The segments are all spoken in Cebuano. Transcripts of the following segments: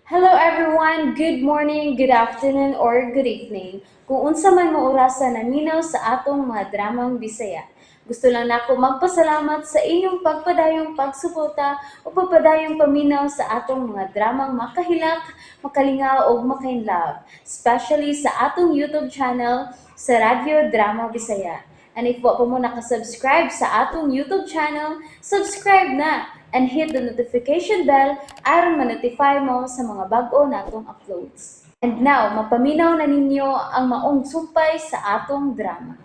Hello everyone! Good morning, good afternoon, or good evening. Kung unsa man mo orasa naminaw sa atong mga dramang Bisaya. Gusto lang nako magpasalamat sa inyong pagpadayong pagsuporta o pagpadayong paminaw sa atong mga dramang makahilak, makalingaw ug makainlove, especially sa atong YouTube channel sa Radyo Drama Bisaya. And if wa pa mo nakasubscribe sa atong YouTube channel, subscribe na and hit the notification bell aron ma-notify mo sa mga bag-o natong uploads. And now, mapaminaw na ninyo ang maong sumpay sa atong drama.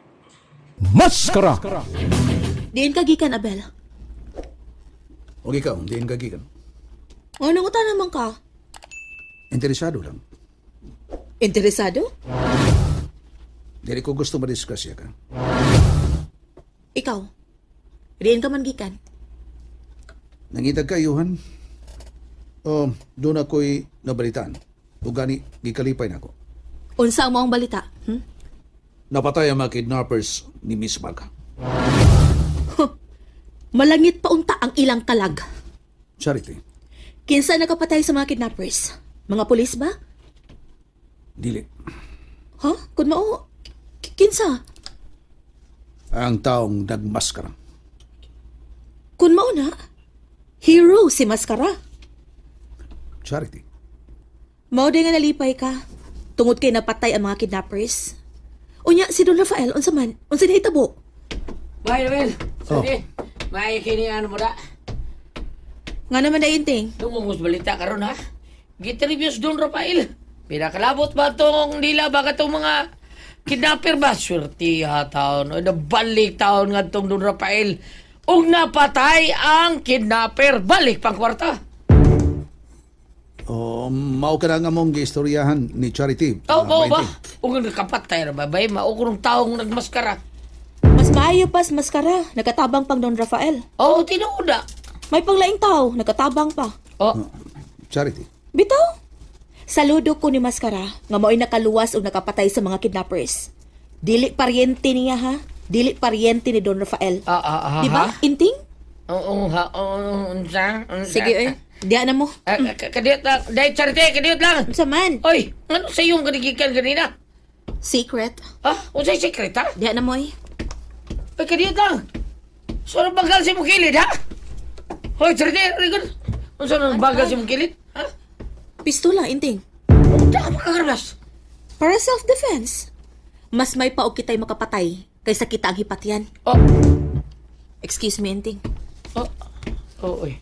Maskara! Diin ka gikan, Abel. O ikaw, diin ka gikan. Ano nga naman ka? Interesado lang. Interesado? Dili ko gusto madisgrasya ka. Ikaw. Diin ka man gikan. Nangitag ka, Johan. O, doon ako'y nabalitaan. O gani, gikalipay na ako. Unsa ang maong balita? Napatay ang mga kidnappers ni Miss Marga. Malangit pa unta ang ilang kalag. Charity, Kinsa nakapatay sa mga kidnappers? Mga pulis ba? dili. Ha? Kun mao, kinsa? Ang taong nagmaskara. Kun mao na, hero si Maskara. Charity, Mao di nga nalipay ka. Tungod kay napatay ang mga kidnappers. Unya, si Don Rafael, unsa man? Unsa nahitabo? Bye, Abel. Oh. Sige. May kini ano mo da. Nga naman na inting. Tungong balita karon ha. Gitribiyos Don Rafael. Pinakalabot ba tong nila ba katong mga kidnapper ba? Swerte ha taon. O nabalik taon nga tong Don Rafael. Ug napatay ang kidnapper. Balik pang kwarta. O, mao ka na nga mong giistoryahan ni Charity. Oh, Ah, mao ba? Bainting. Ug nakapatay ra ba? Bay, mao kunong taong nagmaskara. Mas maayo pa sa Maskara, nakatabang pang Don Rafael. Oh, tinuod na. May panglaing tao, nakatabang pa. Oh, Charity. Bitaw! Saludo ko ni Maskara nga mao'y nakaluwas o nakapatay sa mga kidnappers. Dili paryente niya ha. Dili paryente ni Don Rafael. ah, ah, ah, Di ba? ha? Inting? Oo, ha, oo, unsa, unsa. Sige eh. Diya na mo. Ah, kadiyot lang. Dahil Charity, kadiyot lang. Unsa man? Oy, ano sa iyong kanigikan kanina? Secret. Ah, unsay secret ha? Diya na mo eh. Oy, kadiyot lang. So, anong bagal si mong kilid, ha? Hoy, Charity, rigod. Unsa nang bagal si mong kilid? Ha? Pistola, inting. Unsa ka makakarabas? Para self-defense. Mas may paog kita'y makapatay kaysa kita ang hipatyan. Oh, Excuse me, inting. oh, oh, oy.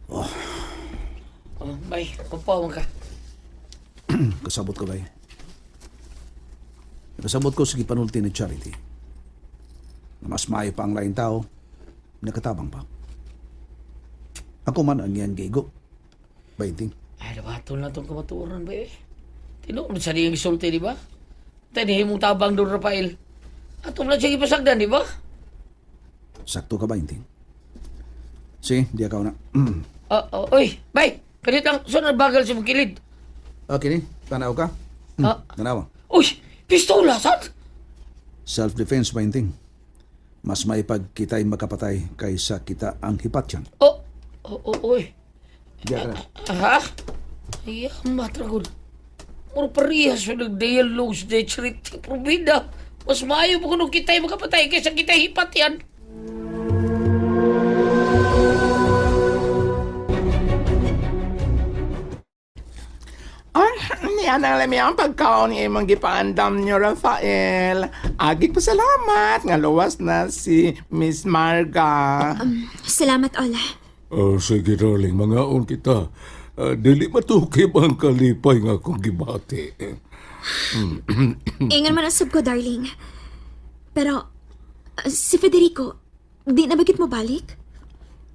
Oh. Oh, bay, upo man ka. Kasabot ko, bay. Kasabot ko sa gipanulti ni Charity. Na mas maayo pa ang laing tao, nakatabang pa. Ako man ang iyang gigo. Bainting. Ay, nabatol na itong kamatuoran ba eh. Tinuod sa niyang isulti, di ba? Tanihin mong tabang doon, Rafael. Ato lang siya ipasagdan, di ba? Sakto ka, Bainting. Sige, di ako na. Ah, oh, oy, bay, kadiyot lang. Saan ang bagal si mong kilid? Okay ni, tanaw ka? Ah. Tanawa. Uy, pistola, saan? Self-defense, Bainting. Mas maipag kita'y makapatay kaysa kita ang hipatyan. Oh, oy. Di ka na. Ha? Ay, matragod. Muro parehas sa nagdialog sa Charity Provida. Mas maayo pa kung kita'y makapatay kaysa kita'y hipat yan. Ay, niya nang lami ang pagkaon nga imong gipaandam niyo, Rafael. Agi ko salamat nga luwas na si Miss Marga. Salamat, Ola. Oh, sige, darling, mangaon kita. Ah, dili matukib ang kalipay nga akong gibati. Ingan man usab ko, darling. Pero, si Federico, di na bagit mo balik?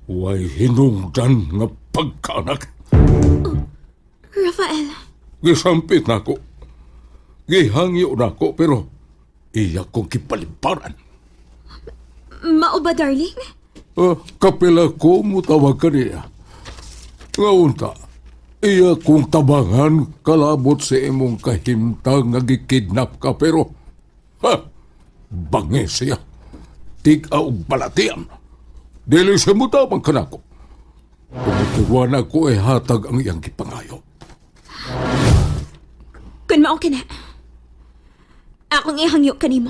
Way hinungdan nga pagkaanak. Rafael, Gisampit na ako. Gihangyo na ako, pero iya kong gipaliparan. mao ba, darling? Ah, kapila ko mutawag ka niya. Nga unta, iya kong tabangan kalabot sa imong kahimtang nga gikidnap ka pero ha, bangi siya. Tig-a og balatian. Dili siya mutabang kanako. Tungod kay wa na ko ay hatag ang iyang gipangayo. Kun mao kina. Akong ihangyo kanimo.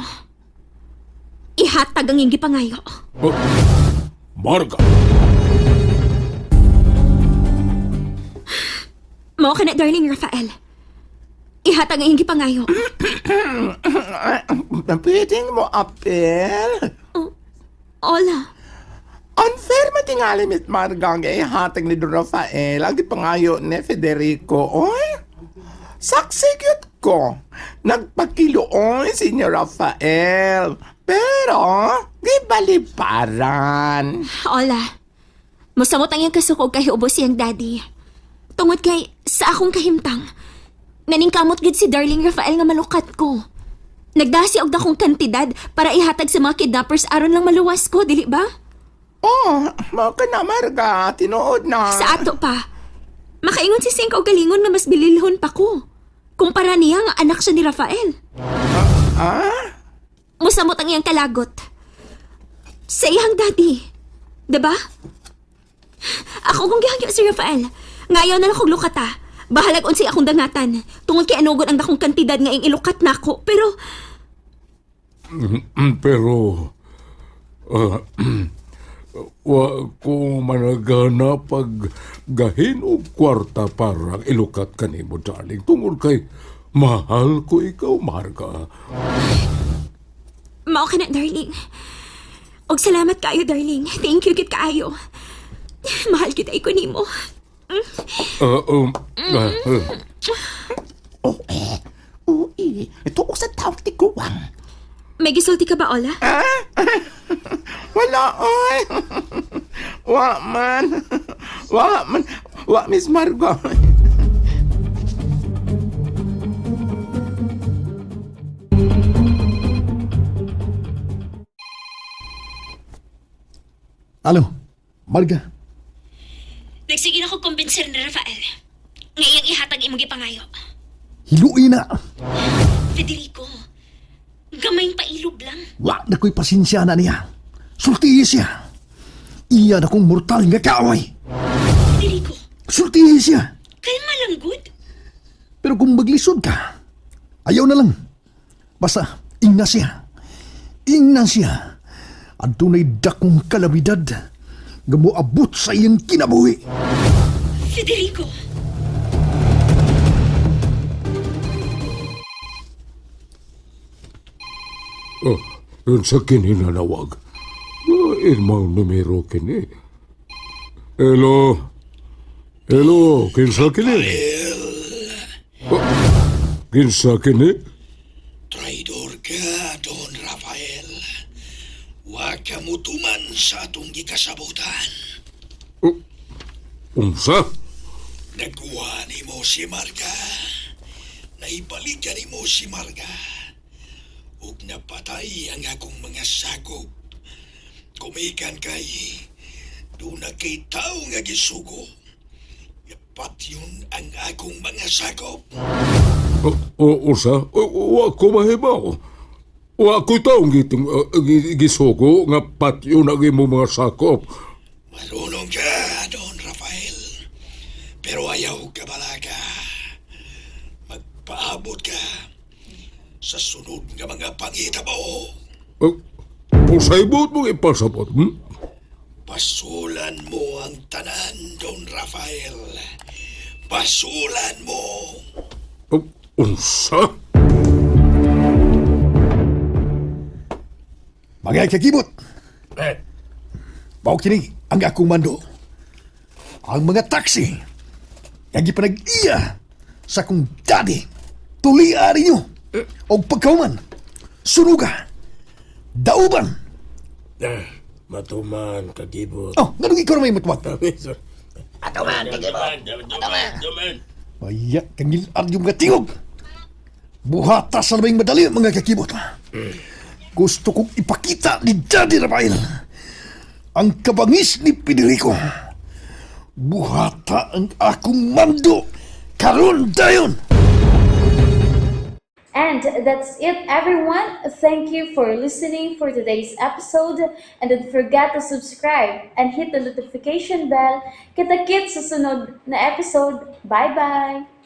Ihatag ang iyong gipangayo. Oh, Marga! Mao ka na, darling Rafael. Ihatag ang iyong gipangayo. Pwedeng mo apel? Hola. Unfair matingali, Miss Marga, ang ihatag ni Don Rafael ang gipangayo ni Federico. Oy, saksi gyud ko. Nagpakiluoy si Senyor Rafael. Pero, gibaliparan. Hola. Musamot ang iyang kasuko kay ubos siyang daddy. Tungod kay sa akong kahimtang. Naningkamot gid si darling Rafael nga malukat ko. Nagdasi og dakong kantidad para ihatag sa mga kidnappers aron lang maluwas ko, dili ba? Oh, mao ka na, Marga. Tinuod na. Sa ato pa. Makaingon si Sing kaugalingon nga mas bililhon pa ko. Kumpara niya nga anak siya ni Rafael. Ah? Musamot ang iyang kalagot. Sa iyang daddy. Diba? Ako kung gihangyo si Rafael. Ngayaw na lang kong lukata. Bahalag unsay akong dangatan. Tungod kay anugon ang dakong kantidad nga iyang ilukat nako. Pero Pero, wa ko managana pag gahin og kwarta para ilukat kanimo, darling. Tungod kay mahal ko ikaw, Marga. mao ka na, darling. Og salamat kaayo, darling. Thank you gid kaayo. Mahal kita iko nimo. Ah, um, ah, ah. Oh, eh. Uy, ito sa tawag ti Guwang. May gisulti ka ba, Ola? Wala, oy. Wa man. Wa man. Wa, Miss Marga. Alo, Marga. Nagsige na ko kumbinser ni Rafael. Nga iyang ihatag imong gipangayo. Hiluin na. Federico, gamayng pailob lang. Wa na ko'y pasensya na niya. Sultihi siya. Iya na kong mortal nga kaaway. Federico, Sultihi siya. kalma lang, good. Pero kung maglisod ka, ayaw na lang. Basta, ingna siya. Ingna siya. Adunay dakong kalamidad nga moabot sa iyang kinabuhi. Federico! Oh, yun sa kininanawag. Oh, irmang numero kini. Hello? Hello, kinsa kini? Oh, kinsa kini? Traidor ka, Don Rafael. Wa ka mutuman sa atong gikasabutan. Unsa? Nakuha nimo si Marga. Naibalikan nimo si Marga. Ug napatay ang akong mga sakop. Kumikan kay doon na kay tao nga gisugo. Patyon ang akong mga sakop. O, o, unsa? O, wa ko mahibaw. Wa ko taong giting, gisugo nga patyo na imong mga sakop. Marunong ka, Don Rafael. Pero ayaw ka balaga. Magpaabot ka sa sunod nga mga pangitabo. Oh, unsay buot mong ipasabot? Hmm? Pasulan mo ang tanan, Don Rafael. Pasulan mo. Oh, unsa? Mga kakibot. Mao kini ang akong mando. Ang mga taxi nga gipanag-iya sa akong daddy. Tulia ninyo. Og pagkauman, sunuga, dauban. Ah, matuman, kagibot. Oh, nganong ikaw na may matuwag? Atuman, kagibot! Maya, kangil-ar yung mga tingog. Buhata sa labing madali, mga kakibot. Gusto kong ipakita ni Daddy Rafael ang kabangis ni Federico. Buhata ang akong mando. Karon dayon! And that's it, everyone. Thank you for listening for today's episode. And don't forget to subscribe and hit the notification bell. Kita-kits sa sunod na episode. Bye-bye!